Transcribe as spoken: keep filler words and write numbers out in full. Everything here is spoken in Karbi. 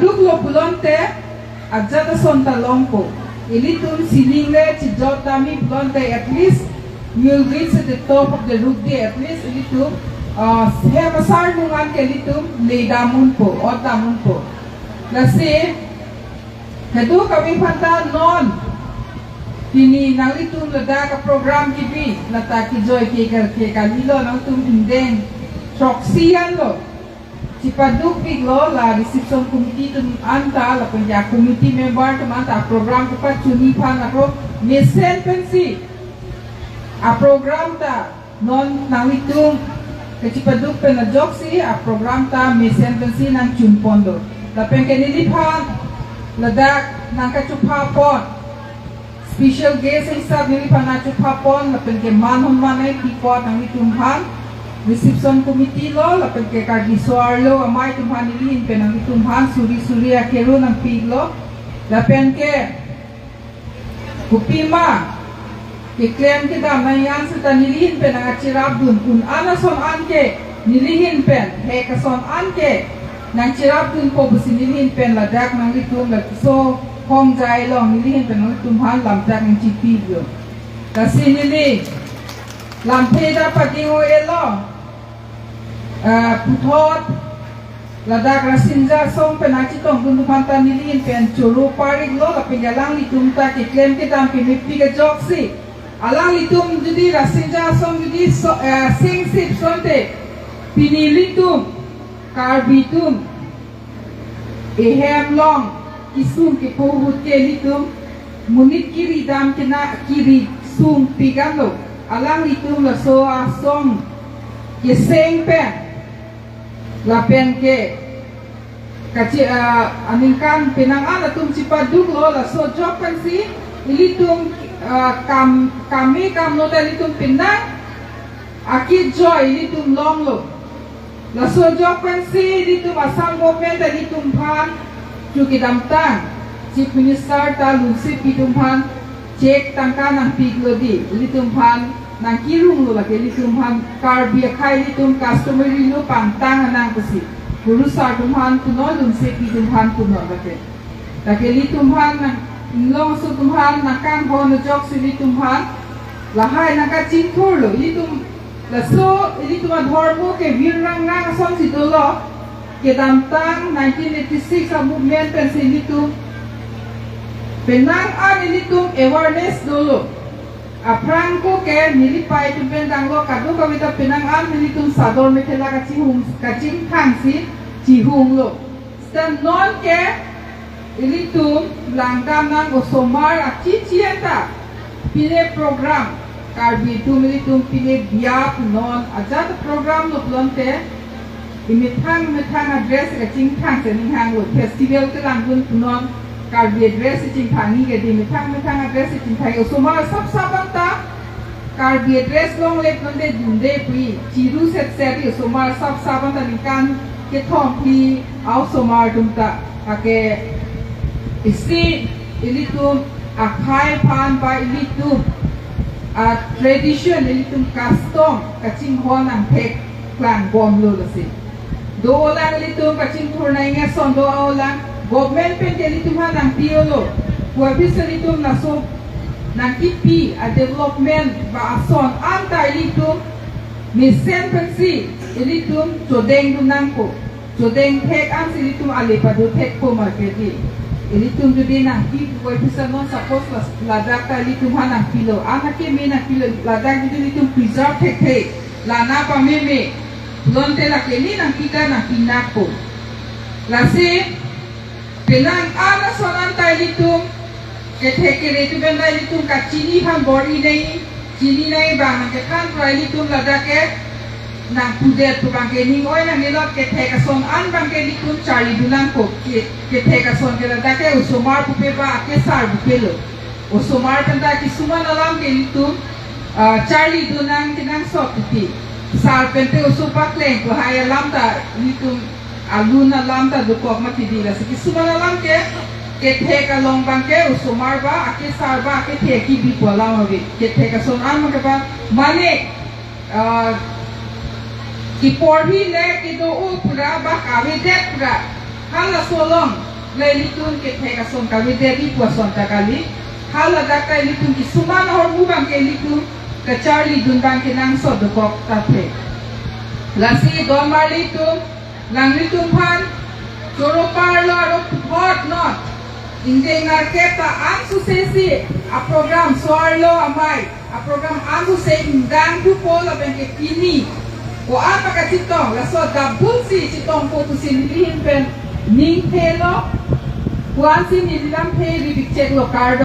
Duklo pulote ajat ason ta longpo. Ilitum sining le chijot tame pulote at least we will reach at the top of the roof de, at least ilitum, uh, hem asar nungan ke ilitum le dam unpo, ot dam unpo. Lasi kadokave aphanta non pini nanglitum ladak a-program kebi, lata kejoi ke ke kalilo, nangtum ingdeng throksi anlo. Chipaduk piklo la reception committee atum anta lapen ke committee member atum anta program kepachini aphan ako mesen pensi a-program ta non nanglitum kachipaduk pen ajoksi a-program ta mesen pensi nangchunpon do. Lapen ke neliphan ladak nangkachupha pon special guest hisap neliphan nangchupha pon lapen ke man hon man ai pi apot nanglitum aphan reception committee lo lapen ke Karbi So-arlo amei atum aphan nelihin pen nanglitum aphan suri suri akero nangpiklo. Lapen ke kopima keklem kedam nangji an seta nelihin pen nangkachirapdun un-an ason an ke nelihin pen, hek ason an ke nangchirapdunpo pusi nelihin pen ladak nanglitum laso hongjai along nelihin pen nanglitum aphan lamtak nangchipilo. Lasi neli lamthe ta pading-o-elo, ah, puthot ladak Rasinja asong pen nangchetongdun atum aphanta nelihin pen choro pariklo lapen ke alanglitum ta keklem kedam kemepik ajoksi alanglitum jodi Rasinja asong jodi so, eh, singsip asonte pini ilitum Karbi atum ehem along kesung kepo ahut ke ilitum monit kiri dam kena kiri sungpik anlo. Alanglitum laso asong keseng pen lapen ke kachi, ah, aningkan penang an atum chipaduklo, laso ajok pensi ilitum, ah, kam kami kam nota ilitum penang akejoi ilitum longlo. Laso ajok pensi ilitum Assam government ta ilitum aphan chu kedamtang Chief Minister ta lunsepi atum aphan cheque tangka nangpiklo di, ilitum aphan nangkirunglo lake ilitum aphan Karbi akhei ilitum customary law pangtang anang pusi. Kurusar atum aphan punon, lunsepi atum aphan punon lake. Lake ilitum aphan nang, inglong aso atum aphan nangkanghon ajoksi ilitum aphan lahai nangkachingthurlo. Ilitum laso ilitum adhormo ke virrang rang asonsi dolo. Kedamtang nineteen eighty-six a-movement pensi ilitum penang an ilitum awareness dolo. Aphrang ako ke neli pei atum pen tanglo, kadokave ta penang an ilitum sador methela kachihung, kachingthangsi chihunglo. Seta non ke ilitum langdam nang, osomar achichi anta pine program, Karbi atum ilitum pine biap non ajat program lo pulote imethang methang a-dress kachingthang si ninghanglo, festival kelangdun punon Karbi a-dress chingthangji ke di, methang methang a-dress chingthang, osomar asap sap anta Karbi a-dress longle pulote dunde pu, chiru set set, osomar asap sap anta ningkan kethom phli a-osomar atum ta. Lake isi ilitum akhei aphan ba ilitum a-tradition, ilitum custom kachinghon angthek klangbomlo lasi. Do-olang ilitum kachingthur nangji ason do-olang, government pen ke ilitum aphan nangpilo. Puvoiphit si ilitum laso nangkipi a-development ba ason anta ilitum mesen pensi ilitum chodengdun nangpo. Chodeng thek ansi ilitum ale pado thekpo ma kedi. Ilitum jodi nangpi puvoiphit si non suppose las-, ladak ta ilitum aphan nangpilo, an akeme nangpilo, ladak jodi ilitum preserve thekthe, lana pameme pulote lake ili nangpi ta nangpi nakpo. Lasi penang an ason anta ilitum kethe kere atum pen ta ilitum kachini aphan bor-i nangji, chini nangji abang nangkethan pura ilitum ladak ke nangpudet pu abang ke ning oi nangnelot, kethek ason an abang ke ilitum charlidun nangpo, ke, kethek ason ke ladak ke osomar pupe ba akesar pupelo. Osomar pen ta kisuman alam ke ilitum, ah, charlidun nang kenangsot titi. Sar pen te oso pakleng pu hai alam ta ilitum alun alam ta dokok ma kedi, lasi kisuman alam ke kethek along abang ke osomar ba akesar ba akethe kebi pu alam ave. Kethek ason an abang ke ba mane, ah, keporhi le kedo-o pura ba kavedet pura halaso along Ilitum kethek ason kavedetji pu ason ta kali. Haladak ta ilitum kisuman ahormu abang ke ilitum kacharlidun abang ke nangsot dokok ta the. Lasi don marli atum, nanglitum aphan choro parlo aro puthot non. Ingdeng nerkep ta an susesi aprogram so-arlo amei. Aprogram an suse ingdeng thupo lapen ke pini ko-an pakachetong, laso double si chetongpo pusi nelihin pen ning thelo. Ko-an si neli lam the ri bikchek lo kardom.